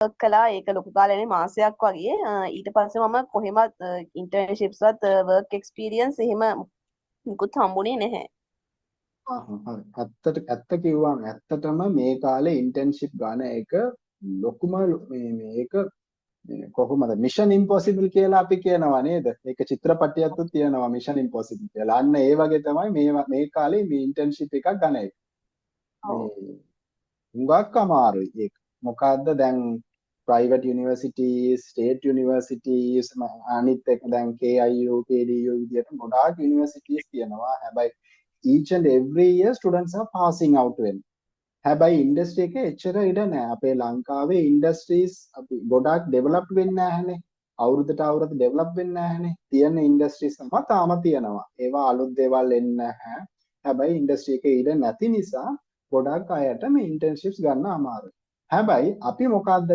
කළා. ඒක ලොකු කාලයක් නෙවෙයි, මාසයක් වගේ. ඊට පස්සේ මම කොහෙමත් ඉන්ටර්න්ෂිප්ස් වත් වර්ක් එක්ස්පීරියන්ස් එහෙම මුකුත් හම්බුනේ නැහැ. හරි. ඇත්ත කිව්වම ඇත්තටම මේ කාලේ ඉන්ටර්න්ෂිප් ගන්න එක ලොකුම මේ මේක මේ කොහොමද මිෂන් ඉම්පොසිබල් කියලා අපි කියනවා නේද? ඒක චිත්‍රපටියක් තියෙනවා මිෂන් ඉම්පොසිබල් කියලා. අන්න ඒ වගේ තමයි මේ මේ කාලේ මේ ඉන්ටර්න්ෂිප් එකක් ගන්න එක. මේ හුඟක් අමාරුයි ඒක. මොකද්ද දැන් ප්‍රයිවට් යුනිවර්සිටිස්, ස්ටේට් යුනිවර්සිටිස්, අනිත් එක දැන් KIU, KDU විදියට ගොඩාක් යුනිවර්සිටිස් තියෙනවා. හැබැයි each and every year students are passing out වෙන. හැබැයි ඉන්ඩස්ට්‍රි එකේ එච්චර ඉඩ නෑ. අපේ ලංකාවේ ඉන්ඩස්ට්‍රීස් අපි ගොඩාක් ඩෙවලොප් වෙන්නේ නැහැනේ. අවුරුද්දට අවුරුද්ද ඩෙවලොප් වෙන්නේ නැහැනේ. තියෙන ඉන්ඩස්ට්‍රීස් තමයි තාම තියෙනවා. ඒවා අලුත් දේවල් එන්නේ නැහැ. හැබැයි ඉන්ඩස්ට්‍රි එකේ ඉඩ නැති නිසා ගොඩක් අයට මේ ඉන්ටර්න්ෂිප්ස් ගන්න අමාරුයි. හැබැයි අපි මොකද්ද